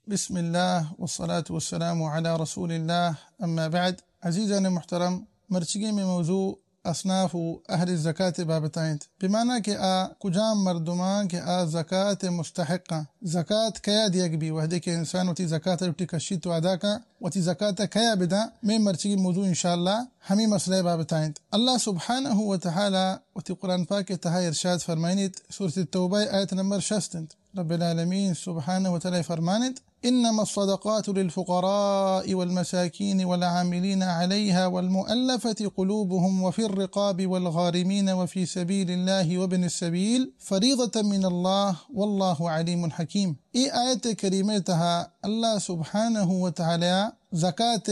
بسم اللہ والصلاة والسلام علی رسول اللہ، اما بعد۔ عزیزان محترم، مرچگی میں موضوع اصناف و اہل زکات بابت آئینت، بمانا کہ آ کجام مردمان کہ آ زکات مستحق آں، زکات کیا دیگ بی، وہدے کہ انسان وتی زکات لٹی کشی تو ادا کن، وتی زکات کیا بداں، میں مرچگی موضوع انشاءاللہ ہمیں مسئلہ بابت آئینت۔ اللہ سبحانہ و تعالی وتی قرآن پاک تہا ارشاد فرمائنیت، سورۃ توبہ آیت نمبر شست انت۔ رب العالمین سبحانہ و تعالی فرمانت، انما الصدقات للفقراء والمساكين والعاملين عليها والمؤلفة قلوبهم وفي الرقاب والغارمين وفي سبيل الله وابن السبيل فريضة من الله والله عليم حكيم۔ اے آیت کریمہ تہا اللہ سبحانہ و تعالی زکات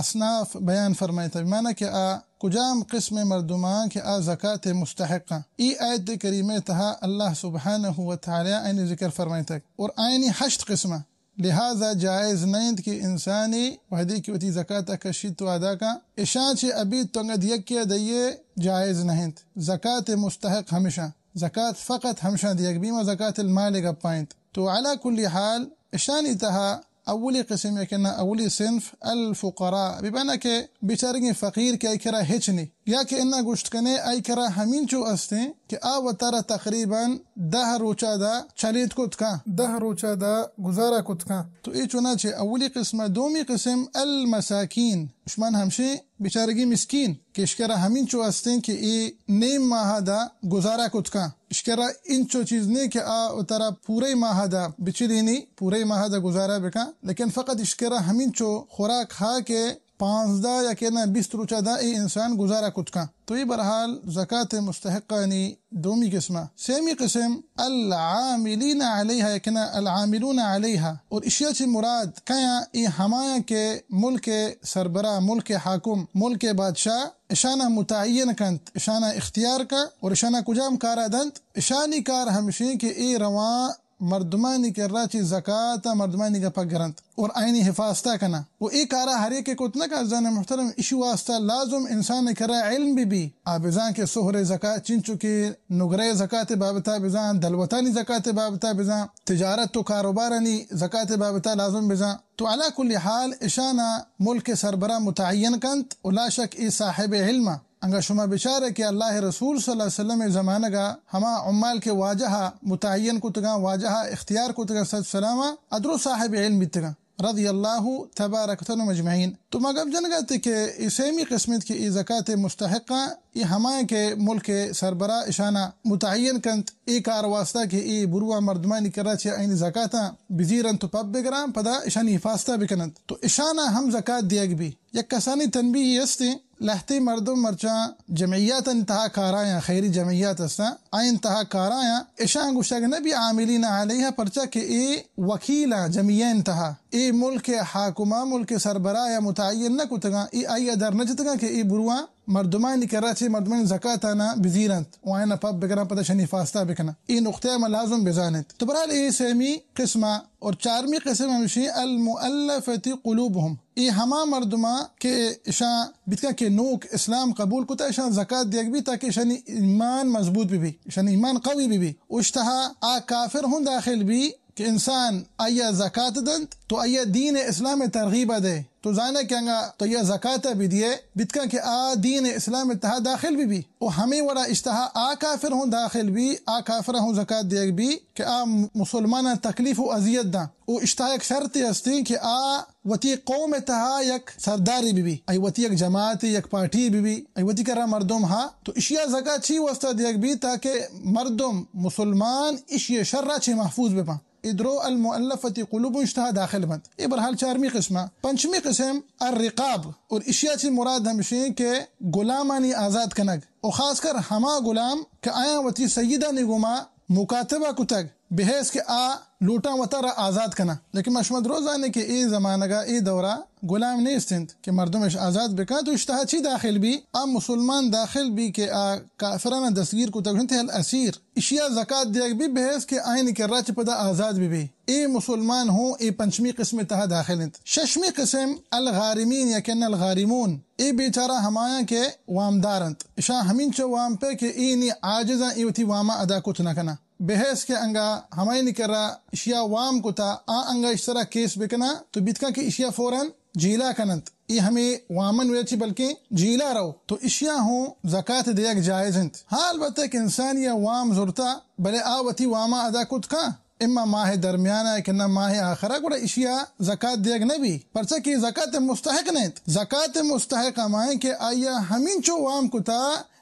اصناف بیان فرمائیتا، بمانا کہ آ کجام قسم مردمان کہ آ زکات مستحق آں۔ ای آیت کریمہ تہا اللہ سبحانہ و تعالی آئینی ذکر فرمائیتا اور آئینی ہشت قسم آں۔ لہذا جائز نہ انت کہ انسانی وہدے کہ وتی زکات کشی تو ادا کن، اشاں چہ ابید تو انگا دیگ کیا دئیے، جائز نہ انت۔ زکات مستحق ہمشاں، زکات فقط ہمشاں دیگ بی، ما زکات المال گپا انت۔ تو علی کل حال اشانی تہا اولی قسم یا کہ نہ اولی صنف الفقراء، بمانا کہ بیچارگیں فقیر کہ آئی کرا ہچ نی، یا کہ انا گوشت کنے آئی کرا ہمینچو استیں کہ آ وتارا تقریباً دہ روچا دا چلیت کت کن، دہ روچا دا گزارا کت کن۔ تو اے چنانچہ اولی قسم۔ دومی قسم المساکین، اشمان ہمشیں بیچارگی مسکین کہ اشکرا ہمینچو استیں کہ اے نیم ماہ دا گزارا کت کن، اشکرا انچو چیز نے کہ آ وترا پورے ماہ دا بچلینی، پورے ماہ دا گزارا بکن، لیکن فقط اشکرا ہمینچو خوراک ہا کہ پانزدہ یا کہ نہ بیست روچا دا اے انسان گزارا کت کن۔ تو اے بہرحال زکات مستحقانی دومی قسمہ۔ سیمی قسم العاملین علیہا یا کہ نہ العاملون علیہا، اور اشیا چہ مراد کیاں؟ اے ہمایاں کہ ملک سربراہ، ملک حاکم، ملک بادشاہ اشانا متعین کنت، اشانا اختیار کن اور اشانا کجام کارا دنت؟ اشانی کار ہمشیں کہ اے رواں مردمانی کرا چہ زکات ء مردمانی گپا گرنت اور آئینی حفاظتا کناں۔ و اے کارا ہر یکے کت نہ کنت، زن محترم، اشی واسطہ لازم انسان کرا علم بہ بی، آ بزاں کہ سہر زکات چنچو کہ نگرہ زکات بابتا بزاں، دلوتانی زکات بابتا بزاں، تجارت و کاروبارانی زکات بابتا لازم بزاں۔ تو علی کل حال اشانا ملک سربراہ متعین کنت و لا شک اے صاحب علم ء۔ انگا شما بچارے کہ اللہ رسول صلی اللہ علیہ وسلم زمانگا ہما عمال کہ واجہ متعین کتگاں، واجہ اختیار کتگاں صلی اللہ علیہ وسلم، ادرو صاحب علم بیتگاں رضی اللہ تبارک وتعالی عنہم اجمعین۔ تو ما گپ جنگا تے کہ اے سیمی قسمت کہ اے زکات مستحقاں، اے ہمائیں کہ ملک سربراہ اشانا متعین کنت، اے کار واسطہ کہ اے برواں مردمانی کرا چہ آئینی زکاتاں بزیرنت و پب بگراں، پدا اشانی حفاظتا بکننت۔ تو اشانا ہم زکات دیگ بی۔ یک کسانی تنبیہی استیں، لہتے مردم مرچاں جمعیاتانی تہا کارایاں، خیری جمعیات استاں، آئین تہا کارایاں، اشاں گوشگ نہ بی عاملین علیہا، پرچا کہ اے وکیلاں جمعیہن تہا، اے ملک حاکماں، ملک سربراہ یا متعین نہ کتگاں، اے آئی در نہ جتگاں کہ اے برواں مردمانی کرا چہ مردمانی زکاتانا بزیرنت و آیانا پب بکناں، پدا شنی حفاظتا بکناں۔ اے نقطہ ما لازم بزانت۔ تو برحال اے سیمی قسمہ اور چارمی قسم ہمشی المؤلفة قلوبهم۔ اے ہما مردماں کہ اشاں بیتکاں کہ نوک اسلام قبول کتا، اشاں زکات دیگ بی تاکہ اشانی ایمان مضبوط بہ بی، اشانی ایمان قوی بہ بی۔ و اشتہا آ کافر ہوں داخل بی کہ انسان آیا زکات دنت تو آیا دین اسلام ترغیب دے۔ تو زانے کہ انگا تو یا زکات بدیے، بیتکاں کہ آ دین اسلام تہا داخل بہ بی۔ و ہمیں وڑا اشتہا آ کافر ہوں داخل بی، آ کافر ہوں زکات دیگ بی کہ آ مسلماناں تکلیف و اذیت داں۔ و اشتہا یک شرطے ہستیں کہ آ وتی قوم تہا یک سردارے بہ بی، ای وتی یک جماعت، یک پارٹی بہ بی، ای وتی کرا مردم ہا، تو اشیا زکات چی واسطہ دیگ بی؟ تاکہ مردم مسلمان اشی شر چہ محفوظ بباں۔ اے درو المؤلفة قلوب اشتہا داخل بنت۔ اے برحال چارمی قسمہ۔ پنچمی قسم الرقاب، اور اشیا چہ مراد ہمشیں کہ غلامانی آزاد کنگ، و خاص کر ہما غلام کہ آیاں وتی سیدانی گوما مکاتبہ کتگ، بحیث کہ آ لوٹاں وتارا آزاد کناں۔ لیکن ما شما درو زانے کہ اے زمانگا، اے دورا غلام نیست انت کہ مردمش آزاد بکن، تو اشتہا چی داخل بی؟ آ مسلمان داخل بی کہ آ کافرانا دستگیر کتگ، انت الاسیر۔ اشیا زکات دیگ بی بحیث کہ آئینی کرا چہ پدا آزاد بہ بی۔ اے مسلمان ہوں اے پنچمی قسم تہا داخل انت۔ ششمی قسم الغارمین یا کہ الغارمون، اے بیچارہ ہمایاں کہ وامدار انت۔ اشاں ہمینچو وام پہ کہ اے نی عاجزاں، اے وتی واما ادا کت نہ کناں۔ بحیث کہ انگا ہمائنی کرا اشیا وام کتا، آ انگا اش سرا کیس بکنا، تو بیتکا کہ اشیا فوراً جیلا کننت۔ ای ہمیں وامن وجہ چی بلکیں جیلا رو، تو اشیا ہوں زکات دیگ جائز انت۔ ہاں، البتہ کہ انسانی وام زرتا، بلے آ وتی واما ادا کت کا، اما ماہ درمیانا کہ نہ ماہ آخرا، گڑا اشیا زکات دیگ نہ بی، پرچا کہ زکات مستحق نہ انت۔ زکات مستحق ہمائیں کہ آیا ہمینچو وام کتا،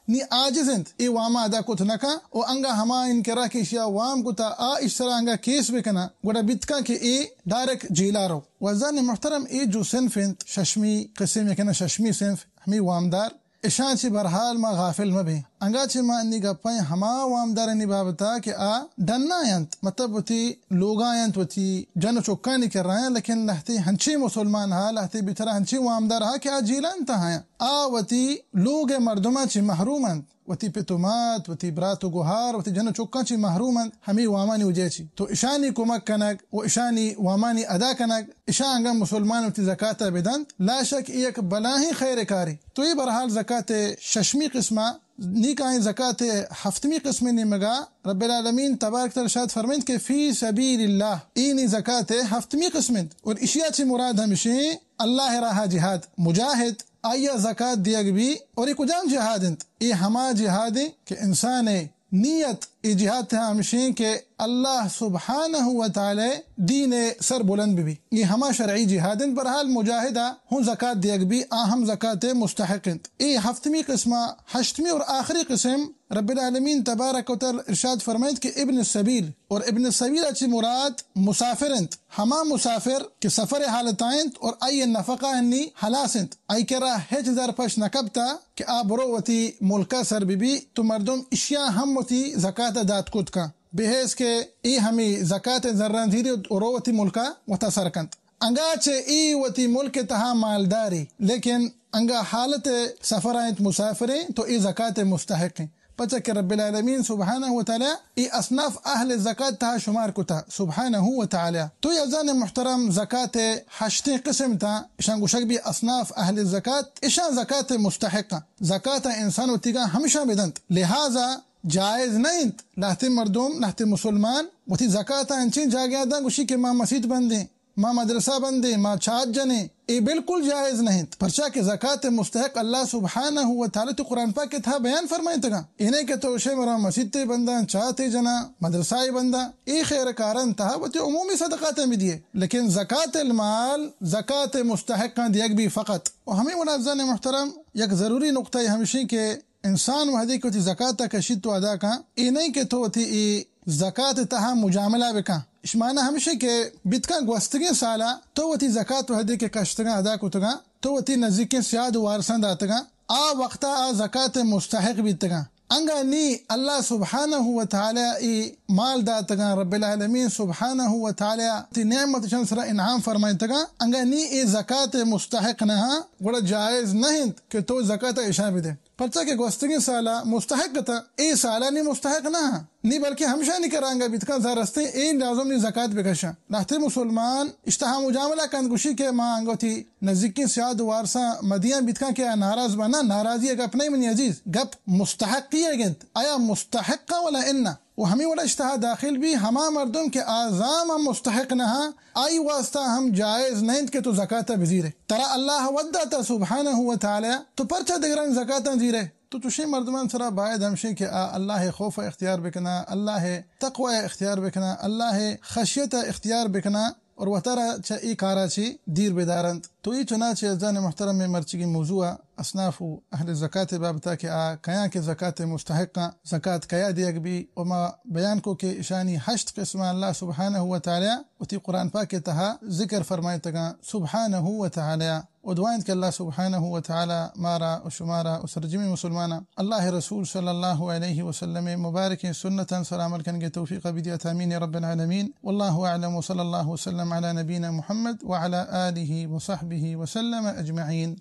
نی عاجز انت، اے واما ادا کت نہ کن، و انگا ہما انکرا کہ اشیا وام کتا، آ اش سرا انگا کیس بکنا، گڑا بیتکا کہ اے ڈائریکٹ جیلا رو۔ و عزیزان محترم، اے جو صنف انت، ششمی قسم یا کہ نہ ششمی صنف، ہمیں وامدار، اشاں چہ بہرحال ما غافل مہ بیں۔ انگا چہ ما انی گپاں ہما وامدارانی بابتا کہ آ ڈنا انت، مطلب وتی لوگا انت، وتی جن و چکانی کرا انت، لیکن لہتے ہنچیں مسلمان ہا، لہتے بیترا ہنچیں وامدار ہا کہ آ جیلان تہا انت۔ آ وتی لوگ مردماں چہ محروم انت، وتی پت و مات، وتی برات و گہار، وتی جن و چکاں چہ محروم انت، ہمے وامانی وجہ چی۔ تو اشانی کمک کنگ و اشانی وامانی ادا کنگ، اشاں انگا مسلمان وتی زکاتا بدنت، لا شک اے یک بلاہیں خیر کارے۔ تو اے بہرحال زکات ششمی قسمہ۔ نی کائیں زکات ہفتمی قسم نیمگا رب العالمین تبارک تعالی ارشاد فرمائنت کہ فی سبیل اللہ، اے نی زکات ہفتمی قسم انت، اور اشیا چی مراد ہمشیں اللہ راہ جہاد، مجاہد، آیا زکات دیگ بی، اور اے کجام جہاد انت؟ اے ہما جہاد انت کہ انسان نیت اے جہاد تہا ہمشیں کہ اللہ سبحانہ و تعالی دین سر بلند بی۔ اے ہما شرعی جہاد انت، بہرحال مجاہدہ ہوں زکات دیگ بی، آ ہم زکات مستحق انت۔ اے ہفتمی قسمہ، ہشتمی اور آخری قسم، رب العالمین تبارک و تعالی ارشاد فرمائنت کہ ابن السبیل، اور ابن السبیل اچی مراد مسافر انت۔ ہما مسافر کہ سفر حالتا انت اور آئی نفقہ انی ہلاس انت، آئی کرا ہچ زر پش نہ کپتا کہ آ برو وتی ملکا سر بی بی، تو مردم اشیا ہم وتی زکات دات کت کن، بحیث کہ ای ہمی زکات زران زیری و رو وتی ملکا وتا سر کنت۔ انگا چہ ای وتی ملک تہا مالداری، لیکن انگا حالت سفر انت، مسافریں، تو ای زکات مستحق انت۔ پچہ کہ رب العالمین سبحانہ و تعالی ای اصناف اہل زکات تہا شمار کتا سبحانہ و تعالی۔ تو عزیزان محترم، زکات ہشتیں قسم تا، اشان گوشگ بی اصناف اہل زکات، اشان زکات مستحق۔ زکات انسان وتیگا ہمشان بدنت، لہذا جائز نہ انت لہتے مردم، لہتے مسلمان وتی زکات انچیں جاگہ داں، گوشی کہ ما مسیت بندیں، ما مدرسہ بندیں، ما چات جنیں، اے بالکل جائز نہ انت، پرچا کہ زکات مستحق اللہ سبحانہ و تعالی تو قرآن پاک کے تہا بیان فرمائنتگا۔ اے نہ کہ تو شے مرا مسیت بنداں، چاتے جناں، مدرسہ بنداں، اے خیر کاران تہا وتی عمومی صدقات میں دیے، لیکن زکات المال، زکات مستحقاں دیگ بی فقط۔ و ہمیں وڑا عزیزان محترم، یک ضروری نقطہ ہمشی کہ انسان وہدے کہ وتی زکات کشیت تو ادا کن، اے نہیں کہ تو وتی اے زکات تہا مجاملہ بکن۔ اش معنی ہمشی کہ بیتکاں گوستگیں سالا تو وتی زکات وہدے کہ کشتگاں ادا کتگاں، تو وتی نزیکیں سیاد و وارساں داتگاں، آ وقتا آ زکات مستحق بیتگاں۔ انگا نی اللہ سبحانہ و تعالی ای مال داتگاں، رب العالمین سبحانہ و تعالی تی نعمت چند سرا انعام فرمائنتگاں، انگا نی ای زکات مستحق نہ ہاں، گڑا جائز نہ انت کہ تو زکات اشاں بدے۔ پرچا کہ گوستگیں سالا مستحق اتاں، اے سالا نی مستحق نہ ہاں، نی بلکہ ہمشانی کرا انگا بیتکاں زر استیں، اے لازم نی زکات بکشاں۔ لہتے مسلمان اشتہا مجاملہ کنت، گوشی کہ ما انگا وتی نزیکیں سیاد و وارساں مدیاں بیتکاں کہ آ ناراض بناں، ناراضی گپ نہیں منی عزیز، گپ مستحقی انت، آیا مستحق ولا انہ؟ و ہمیں وڑا اشتہا داخل بی ہما مردم کہ آ زاما مستحق نہ ہاں، آئی واسطہ ہم جائز نہ انت کہ تو زکات بزیرے۔ ترا اللہ وت داتا سبحانہ و تعالی، تو پرچا دگران زکاتاں زیرے؟ تو چشیں مردمان سرا باید ہمشیں کہ آ اللہ خوف اختیار بکنا، اللہ تقوی اختیار بکنا، اللہ خشیت اختیار بکنا اور وترا چہ اے کارا چی دیر بدارنت۔ تو اے چنانچہ عزیزان محترم، میں مرچگی موضوع اصناف و اہل زکات بابتا کہ آ کیاں کہ زکات مستحقاں، زکات کیا دیگ بی، و ما بیان کو کہ اشانی ہشت قسم اللہ سبحانہ و تعالی وتی قرآن پاک تہا ذکر فرمائتگاں سبحانہ و تعالی۔ و دعا انت کہ اللہ سبحانہ و تعالی مارا و شمارا و سرجمی مسلمانا اللہ رسول صلی اللہ علیہ وسلم مبارکیں سنتاں سر عمل کنگے توفیق بدیات، آمین یا رب العالمین۔ واللہ اعلم وصلی اللہ وسلم علی نبینا محمد وعلی آلہ وصحبہ وسلم اجمعین۔